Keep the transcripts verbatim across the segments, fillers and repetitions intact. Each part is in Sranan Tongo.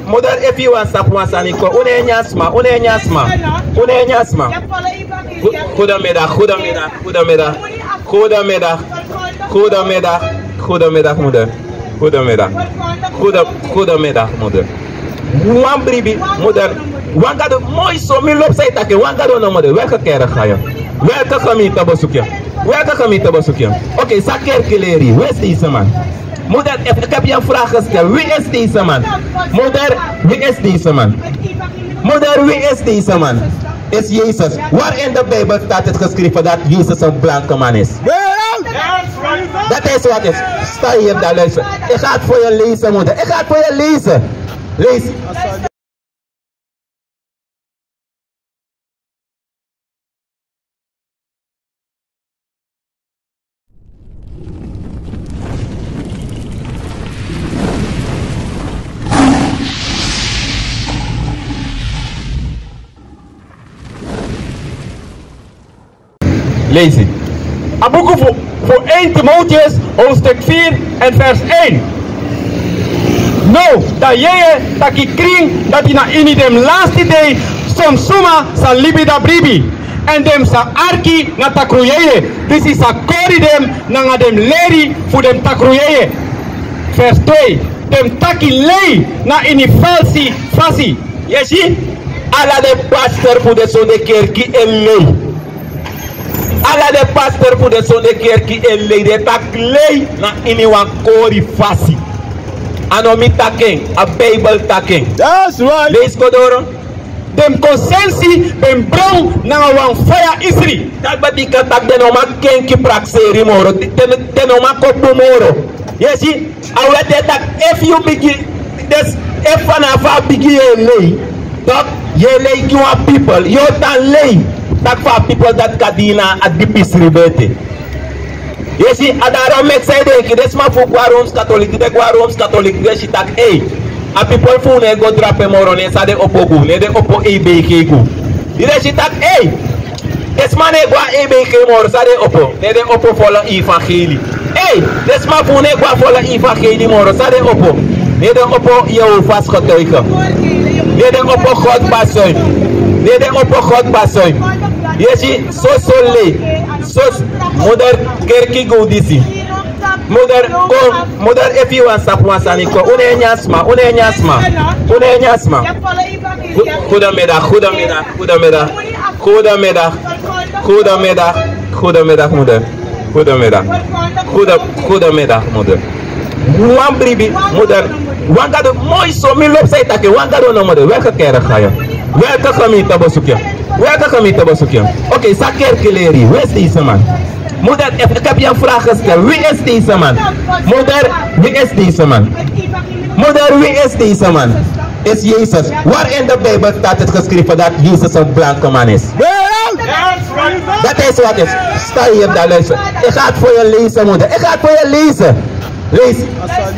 Moeder, efu yu wani sabi wan sani, kon. Un no e nyan sma, un no e nyan sma, un no e nyan sma. Go-, goedemiddag, goedemiddag, goedemiddag. Goedemiddag, goedemiddag, goedemiddag, moeder. Goedemiddag. Goede-, goedemiddag, moeder. Wan bribi, moeder. Wan gado, moi so, mi lobi san yu taki, wan gado no, moeder. Welke kerk ga je? Welke gemeente bezoek je? Welke gemeente bezoek je? Oké, san kerki leri? Wie is deze man? Moeder, ik, ik heb je een vraag gesteld. Wie is deze man? Moeder, wie is deze man? Moeder, wie is deze man? Is Jezus. Waar in de Bijbel staat het geschreven dat Jezus een blanke man is? Dat is wat is. Sta hier dan, luister. Ik ga het voor je lezen, moeder. Ik ga het voor je lezen. Lees. Leisi. A buku fu, fu één Timoteus, hoofdstuk vier en vers één. Now, dan yere taki krin dati na ini den lasti dei son suma sa libi da bribi, èn den sa arki na takruyeye, disi sa kori den nanga den leri fu den takruyeye. Vers twee. Den taki lei na ini falsi fasi. Yu e si, ala den pastor fu den sonde kerki e lei. Ala den pastor fu den sonde kerki e lei, den taki lei na ini wan kori fasi. A no mi taki en, a Bijbel taki en. That's right. Leisi go doro. Den konsensi ben bron nanga wan faya isri. Dati ben bika taki den no man kenki prakseri moro, den, den no man kon du moro. Yu e si, a wet e taki efu yu bigin, dus efu fanafu a bigin yu e lei, tok, yu e lei gi wan pipel, yu o tan lei, taki fu a pipel dati kan dini a dipi sribete. Yu e si, a daro meki san yu denki, den sma fu go na Rooms Katoliki, den go na Rooms Katoliki, den si taki, ei, a pipel fu unu e go drape moro, ne san den opo go, ne den opo E B G go. Yu e si taki, ei, den sma no e go na E B G moro, san den opo? Ne den opo volle evangelie. Ei, den sma fu unu no e go na volle evangelie moro, san den opo? Ne den opo Jehovah's Getuigen. Ne den opo God Basoin. Ne den opo God Basoin. Yu e si, soso lei. Soso, moeder, kerki go disi. Moeder, kon, moeder, efu yu wani sabi wan sani, kon. Un no e nyan sma, un no e nyan sma, un no e nyan sma. Go-, goedemiddag, goedemiddag, goedemiddag. Goedemiddag. Goedemiddag. Goedemiddag, moeder. Goedemiddag. Goede-, goedemiddag, moeder. Wan bribi, moeder. Wan gado, moi so, mi lobi san yu taki, wan gado no, moeder. Welke kerk ga je? Welke gemeente bezoek je? Welke gemeente bezoek je? Oké, san kerki leri? Wie is deze man? Moeder, ik, ik heb je een vraag gesteld. Wie is deze man? Moeder, wie is deze man? Moeder, wie is deze man? Is Jezus. Waar in de Bijbel staat het geschreven dat Jezus een blanke man is? Dat is wat is. Sta hier dan, luister. Ik ga het voor je lezen, moeder. Ik ga het voor je lezen. Lees.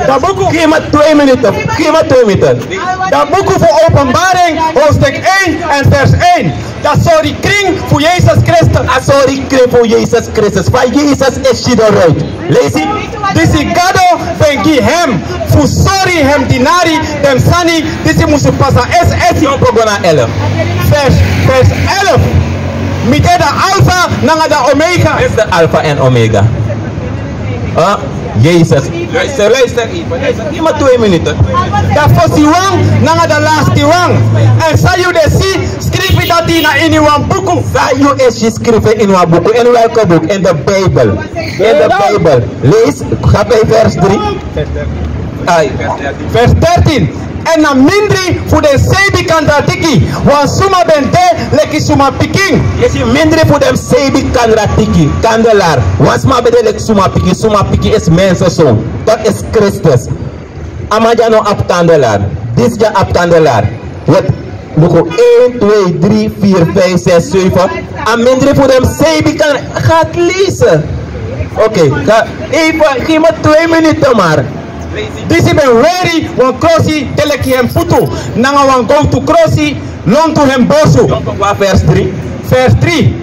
Dan buku. Geef me twee minuten. Geef me twee minuten. Dan buku fu Openbaring, hoofdstuk één en vers één. Dan sori krin fu Yesus Kristus. A sori krin fu Yesus Kristus. Fa Yesus e si eruit. Leisi. Disi Gado ben gi hem fu sori hem dinari den sani disi musu pasa. S S. Yu o go na elf. Vers, vers elf. Mi de da Alfa nanga da Omega. Is de Alfa en Omega. Ah, Yesus. Luister, luister. Gi mi twee minuten. Da fosiwan nanga da lastiwan. Èn san yu de si skrifi dati na ini wan buku. San yu e si skrifi ini wan buku. In welke boek? In de Bijbel. In de Bijbel. Lees, ga bij vers drie. Ai. Vers dertien. Èn na mindri fu den seibi kandratiki wan suma ben de leki suma pikin. Yu e si, mindri fu den seibi kandratiki, kandelaar. Wan suma ben de leki suma pikin, suma pikin is mensenzoon. Dat is Kristus. A man dya no abi kandelaar. Disi dya abi kandelaar. Wat? Luku, één, twee, drie, vier, vijf, zes, zeven. A mindri fu den seibi kan, gaat lezen. Oké, ga even, geef me twee minuten maar. Disi ben weri wan krosi de leki hem futu, nanga wan gowtu krosi lontu hem bosu. Vers drie. Vers drie.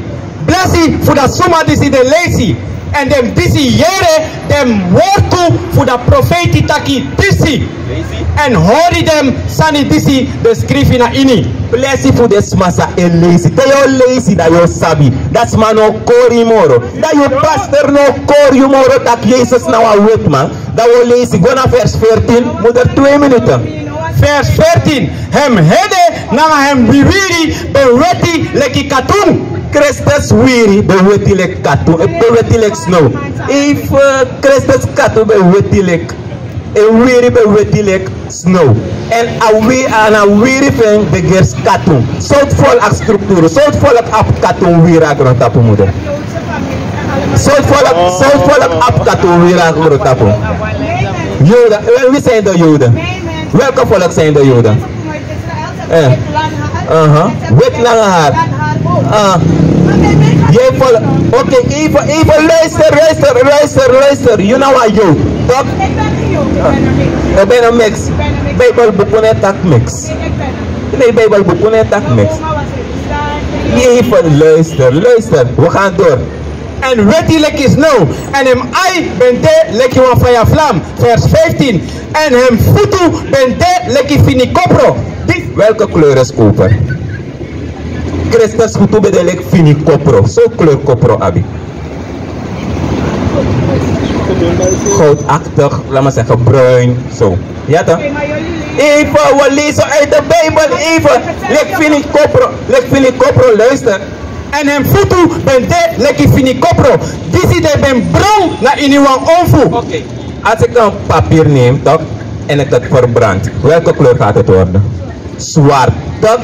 Blesi fu da suma disi de leisi. Èn den disi yere den wortu fu da profeiti taki disi. Èn hori den sani disi den skrifi na ini. Blesi fu den sma san e leisi. Te yu o leisi, dan yu o sabi. Da sma no o kori yu moro. Da yu pastor no o kori yu moro taki Yesus na wan wetiman. Da wi o leisi go na vers veertien, moeder, twee minuten. Vers veertien. Hem hede nanga hem wiwiri ben weti leki katun. Kristus wiri ben weti leki katun, eh, ben weti leki snow. Efu, eh, Kristus katun ben weti leki, en wiri ben weti leki snow. Èn a wi-, èn a wiri fu en ben gersi katun. Sortu folku abi structuur, sortu folku abi katun wiri na grontapu, moeder? Sortu folku, sortu folku abi katun wiri na grontapu? Joden, eh, wi zijn de Joden. Welke volk zijn de Joden? Eh. Aha. Wit lange haar. Ah. Jij volk. Oké, even, even luister, luister, luister, luister. You know what, Jood? Toch? Ik ben een mix. Bijbelboek no taki mix. Nee, Bijbelboek no taki mix. Even luister, luister. We gaan door. Èn weti leki snow, èn hem ai ben de leki wan faya flam. Vers vijftien. Èn hem futu ben de leki fini kopro. Di- Welke kleur is koper? Kristus futu ben de leki fini kopro. So kleur kopro abi. Goudachtig, laat maar zeggen bruin, zo. Ja toch? Even, we lezen uit de Bijbel, even. Leki fini kopro, leki fini kopro, luister. Èn hem futu ben de leki fini kopro, disi den ben bron na ini wan onfu. Oké. Als ik een papier neem, toch, en ik het verbrand, welke kleur gaat het worden? Zwart. Toch?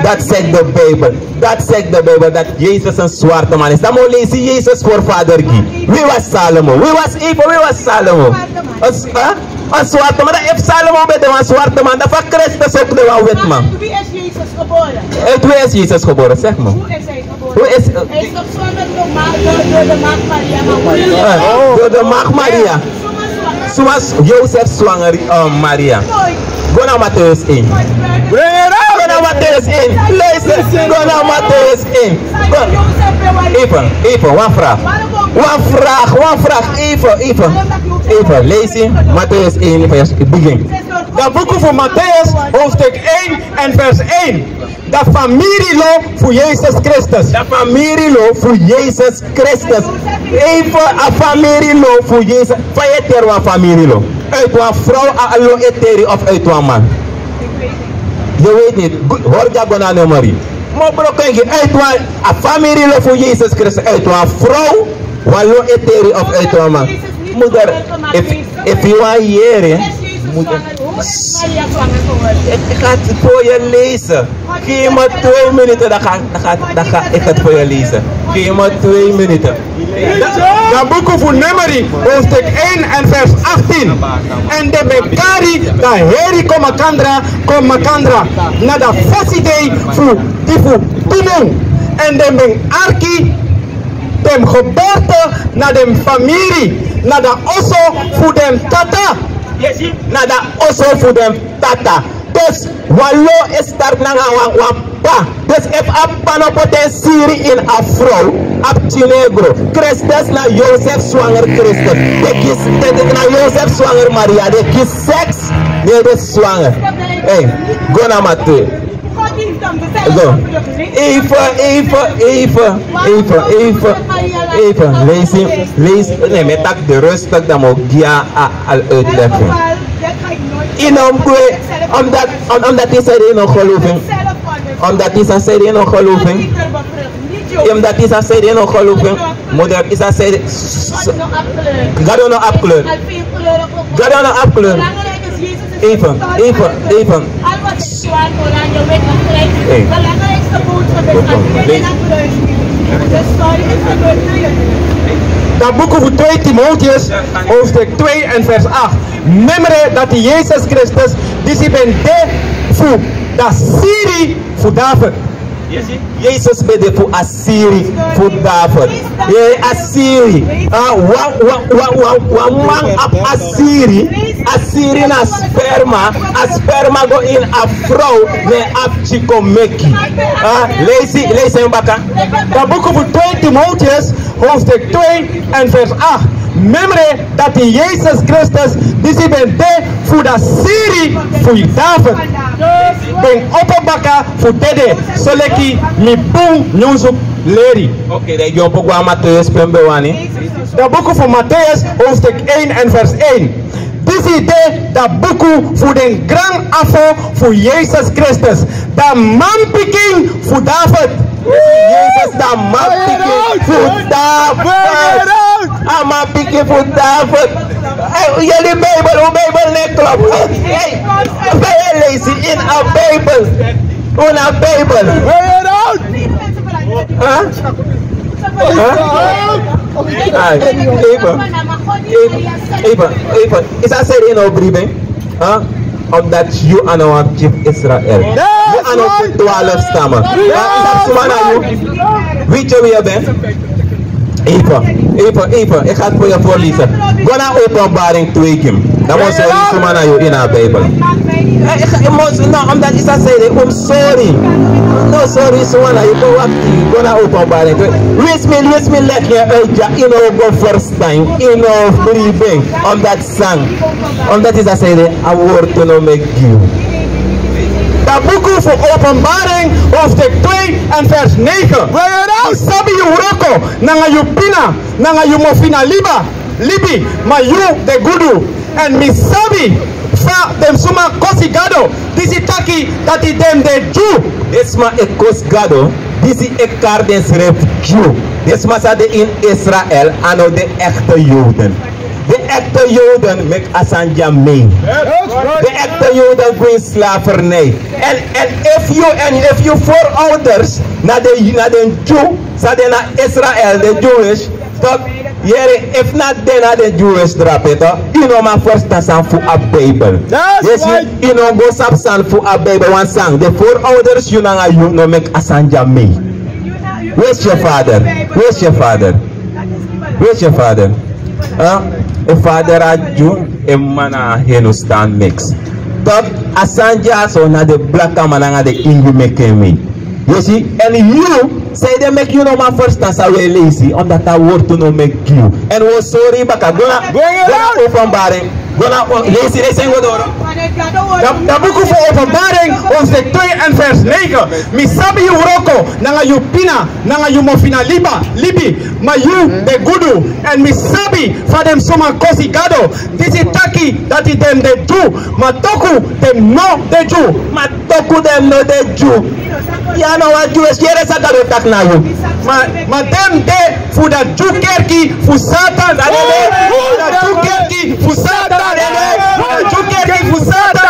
Dat zegt de Bijbel. Dat zegt de Bijbel, dat Jezus een zwarte man is. Dan moet lezen Jezus voorvader Guy. Wie was Salomo? Wie was even, wie was Salomo? Een s-, hè? Een zwarte man. Dan efu Salomo ben de wan zwarte man, dan fa Kristus ook de wan wit man. Uit wie is Jezus geboren? Uit wie is Jezus geboren? Zeg maar. Hoe is hij geboren? Hoe is, eh, Hij is toch zwanger door ma-, door, door de maagd Maria, maar hoe is het? Eh, door de maagd Maria. Suma zwanger? Suma s-, Jozef zwanger, eh, Maria. Nooit. Go na Matthäus één. Nooit. Go na Matthäus één. Luister, go na Matthäus één. Go. Even, even, wan vraag. Wan vraag, wan vraag. Even, even. Even, leisi Matthäus één, vers begin. Da buku fu Matthäus, hoofdstuk één en vers één. Da famiri lo fu Yesus Kristus. Da famiri lo fu Yesus Kristus. Even a famiri lo fu Yesus. Fa yu e teri wan famiri lo? Uit wan vrouw a lo e teri of uit wan man? Yu weet niet. Go-, hori dya, go na numeri. Mo broko en gi uit wan, a famiri lo fu Yesus Kristus. Uit wan vrouw, wan lo e teri of uit wan man? Moeder, efu, efu yu wani yere, moeder. Gaat voor je lezen. Geef me twee minuten, dan ga, dan ga, dan ga ik het voor je lezen. Geef me twee minuten. Da buku fu Numeri, hoofdstuk één en vers achttien. Èn den ben kari da heri kon makandra, kon makandra, na da fasi dei fu, di fu tu mun. Èn den ben arki den geberte na den famiri, na da oso fu den tata. Na da oso fu den tata. Dus wan lo e start nanga wan, wan p'pa. Dus efu a p'pa no poti en siri ini a frow, a pikin no e gro. Kristus na Josef swanger Kristus. Den kisi, den, den na Josef swanger Maria. Den kisi seks, den de swanger. Hey, go na Mattheus. Go. Even, even, even, even, even, even. Leisi, leisi. Nee, mi e taki rustig, dan mi o gi a, a, a uitleg. Yu no mus gwe, omdat, om-, omdat yu seri yu no geloof en. Omdat yu seri yu no geloof en. Omdat yu seri yu no geloof en. Moeder, yu seri, Gado no abi kleur. Gado no abi kleur. Even, even, even. Hey. Da buku fu twee Timotheus, hoofdstuk twee en vers acht. Memre dati Yesus Kristus, disi ben de fu da siri fu David. Yesus ben de fu a siri fu David. Ye, a siri. Ah, wan, wan, wan, wan, wan man abi a siri. A siri na sperma. A sperma go ini a frow, ne a pikin kon meki. Ah, leisi, leisi en baka. Da buku fu twee Timotheus, Hoofdstuk twee en vers acht. Memre dati Yesus Kristus, disi ben de fu da siri fu David, ben opo baka fu dede, soleki mi bun nyunsu leri. Oké, dan yu opo go na Mateus, pe mi ben wani. Da buku fu Mateus, hoofdstuk één en vers één. Disi de da buku fu den gran afo fu Yesus Kristus, da manpikin fu David. Yesus da manpikin fu David. A manpikin fu David. Hey, yere Bijbel, un Bijbel no e klop. Hey, ben yu e leisi ini a Bijbel? Un na Bijbel. Huh? Huh? Ai, even, even, even, is a seri no bribe? Huh? Omdat yu a no wan pikin Israel. Yu a no fu twaalf stammen. Huh? Is a suma na yu? Weet je wie je bent? Even, even, even. Ik ga het voor je voorlezen. Go na Openbaring twee, Kim. Dan moet je suma na yu in de Bijbel. Eh, ik, ik moet, no, omdat is a seri, um, sorry. No, sorry, suma na yu, go wakti. Go na Openbaring twee. Wis mi, wis mi leg je uit, ya, yu no go verstaan, yu no bribe, omdat san, omdat is a seri, a woord no meki yu. Da buku fu Openbaring, hoofdstuk twee en vers negen. Sabi yu wroko, nanga yu pina, nanga yu mofina liba, libi, ma yu de gudu. Èn mi sabi fa den suma kosi Gado, disi taki dati den de Dyu. Den suma e kosi Gado, disi e kari densrefi Dyu. Den suma san de ini Israel, a no de echte Joden. De echte Joden meki a sani dya mei. De echte Joden go ini slavernij. Èn, èn efu yu, èn efu yu voorouders na den, na den Dyu, san de na Israel, de Jewish, toch, yere, efu na den na den Jewish drape, toch, yu no man verstaan sani fu a Bijbel. Yes, yu no go sabi sani fu a Bijbel, want san, den voorouders, yu nanga yu no meki a sani dya mei. Where's your father? Where's your father? Where's your father? Huh? A father a Dyu, a man a Hindustan mix. Toch, a sani dya so na den blakaman nanga den Ingi meki en mei. Yu si, èn yu, sanede meki yu no man verstaan san wi e leisi, omdat a wortu no meki yu. Èn wi o sori yu baka, go na, go na Openbaring, go na, o, leisi, leisi, go doro. Da, da buku fu Openbaring, hoofdstuk twee en vers negen. Mi sabi yu wroko, nanga yu pina, nanga yu mofina liba, libi, ma yu de gudu, èn mi sabi fa den suma kosi Gado, disi taki dati den de Dyu, ma toku den no de Dyu. Ma toku den no de Dyu. Ya no wan Dyu, esi yere san Gado taki na yu. Ma, ma den de fu da Dyu kerki fu Satan. Fu da Dyu kerki fu Satan. Fu da Dyu kerki fu Satan.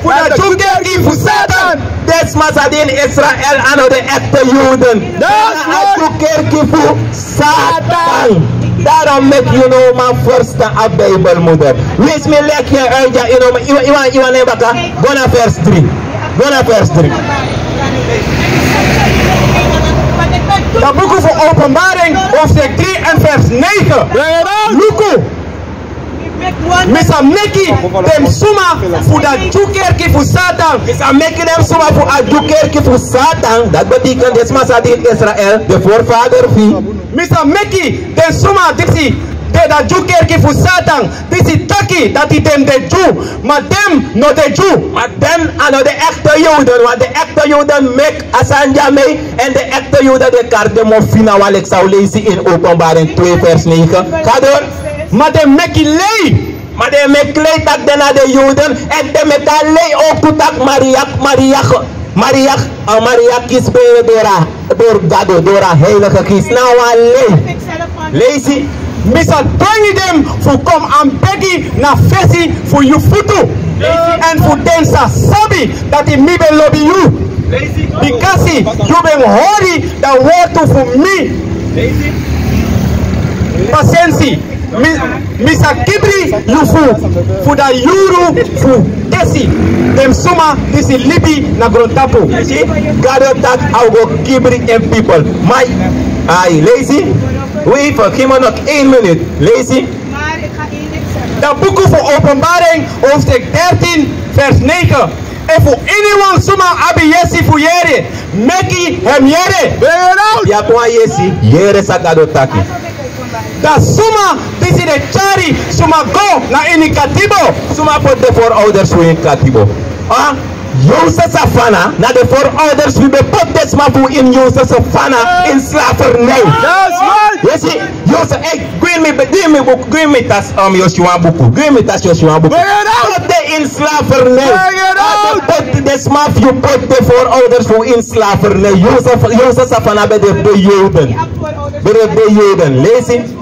Fu da Dyu kerki fu Satan. Den suma san de ini Israel a no de echte Joden. Na a Dyu kerki fu Satan. Daarom meki yu no man verstaan a Bijbel, moeder. Wis mi leg je uit, ya, yu no man, yu, yu, yu, yu, yu, baka. Go na vers drie. Go na vers drie. Da buku fu Openbaring, hoofdstuk drie en vers negen. Luku. Mi sa meki den suma fu da Dyu kerki fu Satan. Mi sa meki den suma fu a Dyu kerki fu Satan. Dat betekent den suma san de ini Israel, den voorvader fu. Mi sa meki den suma disi de da Dyu kerki fu Satan, disi taki dati den de Dyu, ma den no de Dyu. Ma den a no de echte Joden, want de echte Joden meki a sani dya mei, èn de echte Joden de kari den mofina, wan leki san wi leisi ini Openbaring twee vers negen. Ga door. Ma den meki lei. Ma den meki lei taki den na den Joden, èn den meki a lei ooktu taki Maria, Maria, Maria, a Maria kisi bere doro, doro Gado, doro a Heilige Geest. Na wan lei. Leisi. Mi sa dwengi den fu kon anbegi na fesi fu yu futu. Èn fu den sa sabi dati mi ben lobi yu. Bikasi yu ben hori da wortu fu mi. Pasensi. Mi, mi sa kibri yu fu, fu da yuru fu desi. Den suma disi libi na grontapu. Gado taki a o go kibri en people. Ma, ai, leisi. Wi, fu kimo nog één minuut. Leisi. Da buku fu Openbaring, hoofdstuk dertien, vers negen. Efu iniwan suma abi yesi fu yere, meki hem yere. Breng het uit. Yu abi wan yesi, yere san Gado taki. Dan suma disi de tyari suma go na ini katibo. Suma poti den voorouders fu ini katibo? Ah, Jozef Safana, na den voorouders fu ben poti den sma fu ini Jozef Safana in slavernij. That's right. Yesi, Jozef, hey, gi mi, gi mi buku, gi mi tas, um, Yosua buku, gi mi tas Yosua buku. Breng het uit. Poti den in slavernij. Breng het uit. Ah, den poti den sma fu yu, poti den voorouders fu in slavernij. Jozef, Jozef Safana ben de, de Joden. Ben de, de Joden. Leisi.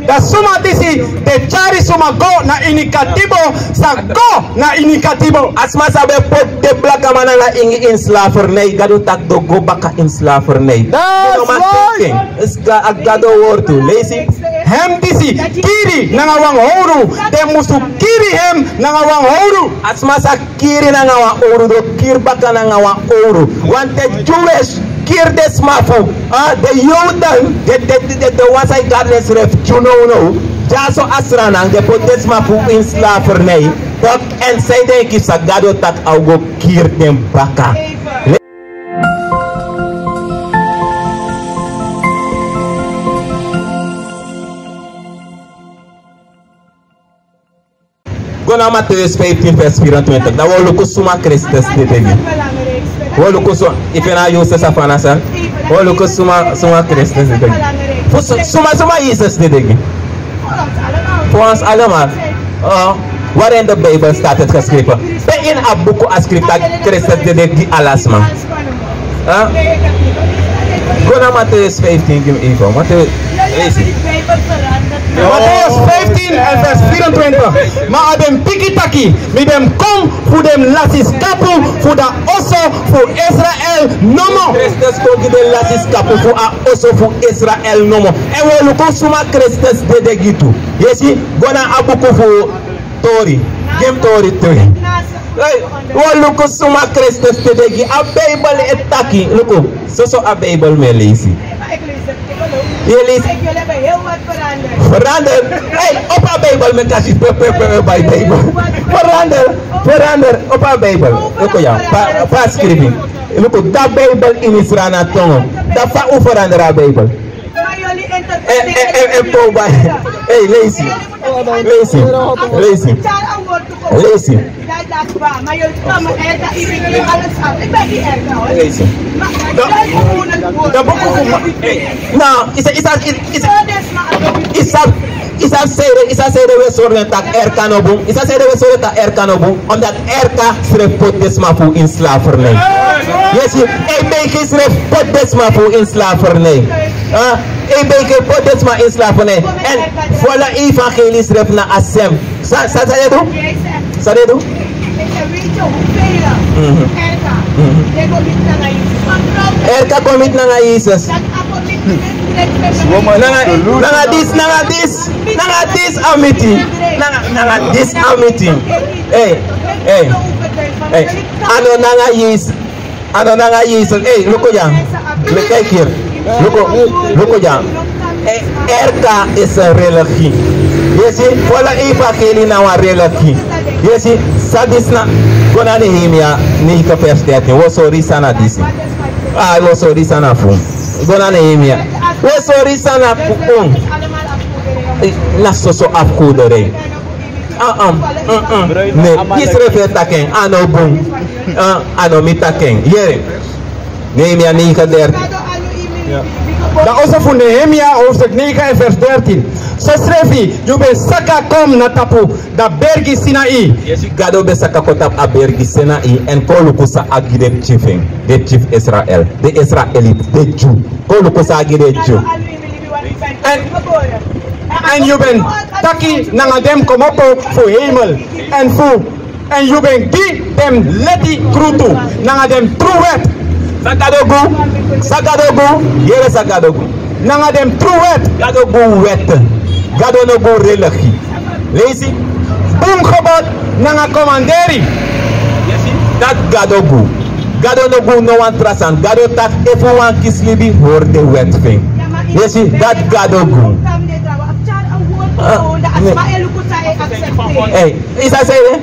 Dan suma disi de tyari suma go na ini katibo, sa go na ini katibo. A sma san ben poti den blakaman nanga ingi in slavernij, Gado taki den o go baka in slavernij. That's right. Ga-, a Gado wortu. Leisi. Hem disi kiri nanga wan owru, den musu kiri hem nanga wan owru. A sma san kiri nanga wan owru, den o kiri baka nanga wan owru. Wante Jewish kiri den sma fu, ah, den Joden, den, den, den, den wan san e kari densrefi Jew nownow. Dyaso a sranan, den poti den sma fu in slavernij. Toch, èn san yu denki, san Gado taki, a o go kiri den baka. Go na Mattheus vijftien vers vierentwintig. Dan wi o luku suma Kristus dede gi. Wi o luku suma, efu na Jozef Safana san. Wi o luku suma, suma Kristus dede gi. Fu su-, suma, suma Yesus dede gi. Voor ons allemaal. Uh, waar in de Bijbel staat het geschreven? Pe ini a buku a skrifi taki Kristus dede gi ala sma? Huh? Go na Mattheus vijftien, gi mi even. Mattheus, leisi. Mattheus vijftien en vers vierentwintig. Ma a ben piki taki, mi ben kon fu den lasiskapu fu a oso fu Israel nomo. Kristus kon gi den lasiskapu fu a oso fu Israel nomo. Èn wi o luku suma Kristus dede gi tu. Yesi, go na a buku fu Tori. Gi mi Tori tu. Hey, wi o luku suma Kristus dede gi. A Bijbel e taki. Luku, soso a Bijbel mi e leisi. Yu e leisi. Verander. Hey, opo a Bijbel, mi e kasi pe, pe, pe, pe, bai Bijbel. Verander, verander, opo a Bijbel. Luku ya, pe, pe a skrifi. Luku, a Bijbel ini Sranan tongo. Dan fa un verander a Bijbel? Eh, eh, eh, eh, po bai. Hey, leisi. Leisi. Leisi. Leisi. Leisi. Dan, dan buku fu ma-, eh, no, isa, isa, isa, isa, isa, isa seri, isa seri wi e sori den taki R K no bun. Isa seri wi e sori den taki R K no bun. Omdat R K srefi poti den sma fu in slavernij. Yesi, A B G srefi poti den sma fu in slavernij. Ah, A B G poti den sma in slavernij. Èn fu a evangelie srefi na a sem. San, san, san den e du? San den e du? Mhm. Mhm. R K kon miti nanga Yesus. Nanga, nanga disi, nanga disi, nanga disi a miti. Nanga, nanga disi a miti. Hey, hey, hey. A no nanga Yesus. A no nanga Yesus. Hey, luku ya. Luku ya. Luku, luku ya. Eh, R K is een religie. Yesi, fu a evangelie na wan religie. Yesi, san disi na, go na Nehemia negen vers dertien. Wi o sori san na disi. Ah, wi o sori san na fu. Go na Nehemia. Wi o sori san na fu. Eh, na soso afgoderij. Ah, ah, mm, mm. Ne, yu srefi e taki en, a no bun. Ah, a no mi taki en. Yere. Nehemia negen dertien. Dan oso fu Nehemia, hoofdstuk negen en vers dertien. Sosrefi yu ben saka kon na tapu a bergi Sinai. Yesi, Gado ben saka kon tapu a bergi Sinai, èn kon luku san a gi den pikin fu en, den pikin fu Israel, den Israeliti, den Dyu. Kon luku san a gi den Dyu. Èn, èn yu ben taki nanga den komopo fu hemel, èn fu, èn yu ben gi den leti krutu nanga den tru wet. San Gado gi unu, san Gado gi unu, yere san Gado gi unu. Nanga den tru wet. Gado gi unu wet. Gado no gi unu religie. Leisi. Bun gebod nanga komanderi. Yesi, dati Gado gi unu. Gado no gi unu no wan tra sani. Gado taki efu un wani kisi libi, hori den wet fu en. Yesi, dati Gado gi unu. Ah, ne. Hey, yu sa seri,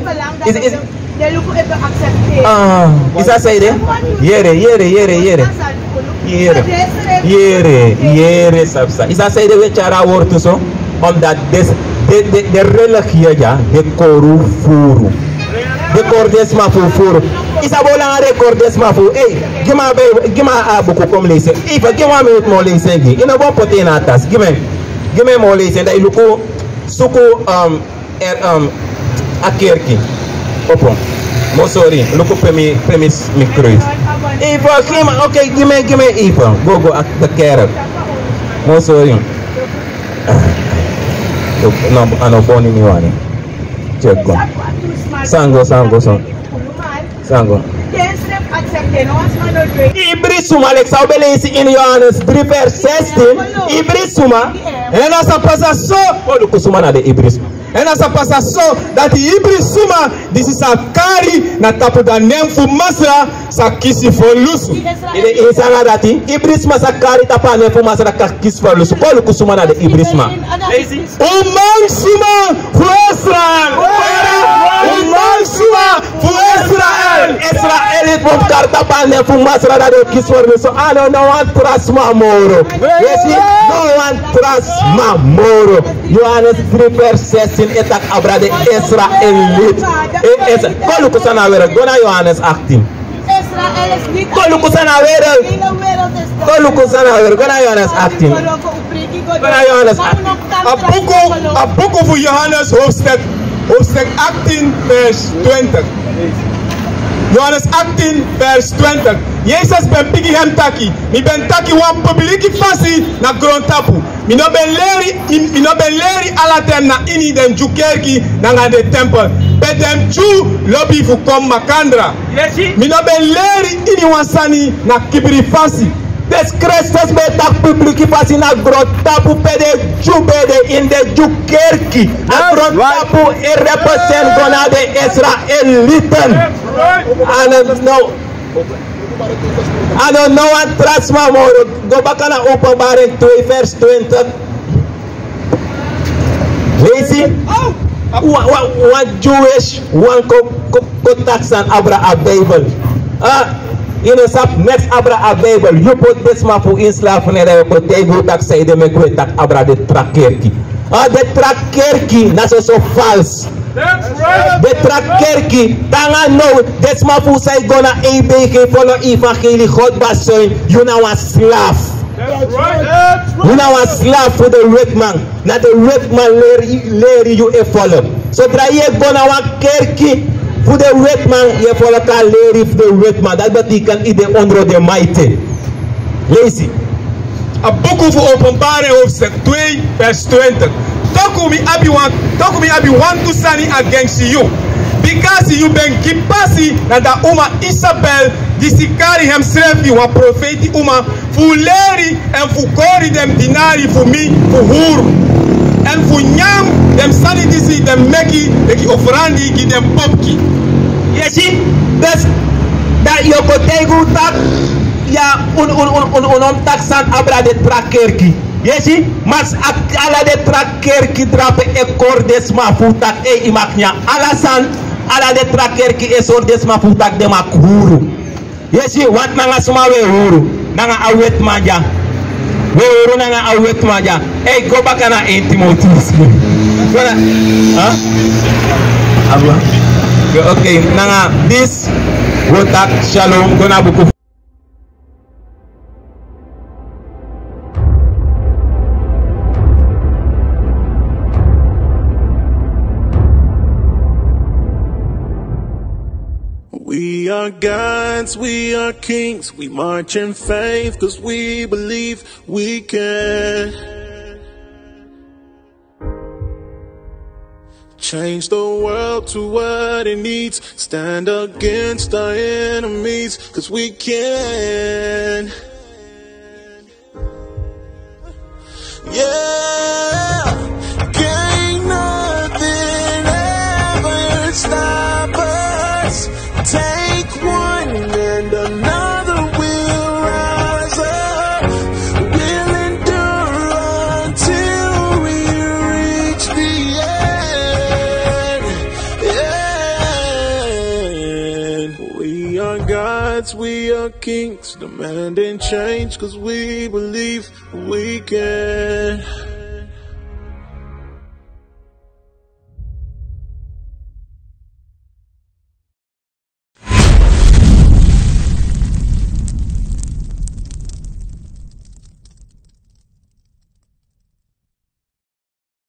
yu sa, Ah, i sa saide? Yere, yere, yere, yere. Yere, yere, yere, sabi san. I sa saide wi e tyari a wortu so? Omdat den, den, den religie dya, den kori unu furu. Den kori den sma fu unu furu. I sa boli nanga den kori den sma fu unu. Ei, gi mi a Bijbel, gi mi a buku kon mi leisi en. Ifa, gi mi wan minutu mi o leisi en gi. I no bo poti en na a tasi. Gi mi en. Gi mi en mi o leisi en. Dan i luku, suku, um, er, um, a kerki. Opo. Mi o sori. Luku pe mi, pe mi, mi kruis. Ifa, gi mi, oké, gi mi en, gi mi en, Ifa. Go, go, a, de kerk. Mi o sori. No, a no boni mi wani. Check go. San go, san go, san. San go. Ibri suma, leki san un ben leisi ini Yohanes drie vers zestien. Ibri suma. En a sa pasa so. Kon luku suma na den ibri suma. En a sa pasa so, dati ibri suma disi sa kari na tapu da nen fu Masra sa kisi ferlusu. Ini, ini sani dati, ibri suma sa kari tapu a nen fu Masra kan kisi ferlusu. Kon luku suma na den ibri suma. Un man suma fu Israel. Un man suma fu Israel. Israel, fu kari tapu a nen fu Masra dan den o kisi ferlusu. A no, no wan tra sma moro. Yesi, no wan tra sma moro. Yohanes drie vers zestien e taki abra den Israeliet. E, Isra-, kon luku san na weri. Go na Yohanes achttien. Kon luku san na weri. Kon luku san na weri. Go na Yohanes achttien. Go na Yohanes achttien. A buku, a buku fu Yohanes hoofdstuk, hoofdstuk achttien vers twintig. Yohanes achttien vers twintig. Yesus ben piki hem taki: Mi ben taki wan publiki fasi na grontapu. Mi no ben leri, mi, mi no ben leri ala ten na ini den Dyu kerki nanga den tempel, pe den Dyu lobi fu kon makandra. Mi no ben leri iniwan sani na kibri fasi. Dus Kristus ben taki publiki fasi na grontapu pe den Dyu ben de, ini den Dyu kerki. Na grontapu e represent go na den Israeliten. A no, no. A no, no wan tra sma moro. Go baka na Openbaring twee vers twintig. Leisi. Wan, wan, wan Jewish, wan kon, kon, kon taki san abra a Bijbel. Ah, yu no sabi niks abra a Bijbel. Yu poti den sma fu unu ini slavernij, dan yu o kon taigi wi taki san ede meki wi e taki abra den tra kerki. Ah, den tra kerki na soso vals. Den tra kerki, te nanga now, den sma fu unu san e go na E B G, follow evangelie, God basi en, yu na wan slaaf. Yu na wan slaaf fu den wetiman. Na den wetiman leri, leri yu e follow. Sodra yu e go na wan kerki fu den wetiman, yu e follow a leri fu den wetiman. Dati betekent yu de ondro den maite. Leisi. A buku fu Openbaring hoofdstuk twee vers twintig. Toku mi abi wan, toku mi abi wantu sani against yu. Bikasi yu ben gi pasi na da uma Isabel, disi kari hemsrefi wan profeiti uma, fu leri èn fu kori den dinari fu mi fu huru, èn fu nyan den sani disi den meki leki ofrandi gi den popki. Yesi, dus, dan yu o kon taigi unu taki, ya, un, un, un, un, un no mu taki san abra den tra kerki. Yesi, ma ala den tra kerki drape e kori den sma fu taki, ei, yu mag nyan ala sani, ala den tra kerki e sori den sma fu taki den mag huru. Yesi, want nanga suma wi e huru, nanga a wetiman dya. Wi e huru nanga a wetiman dya. Ei, go baka na één Timotheus. Go na, ha? Abra. Oké, nanga disi wi o taki shalom, go na buku. We are gods, we are kings, we march in faith 'cause we believe we can change the world to what it needs, stand against our enemies 'cause we can. Yeah, can't nothing ever stop us. Take one and another will rise up. We'll endure until we reach the end. Yeah. Gods, we are kings, demanding change, cause we believe we can.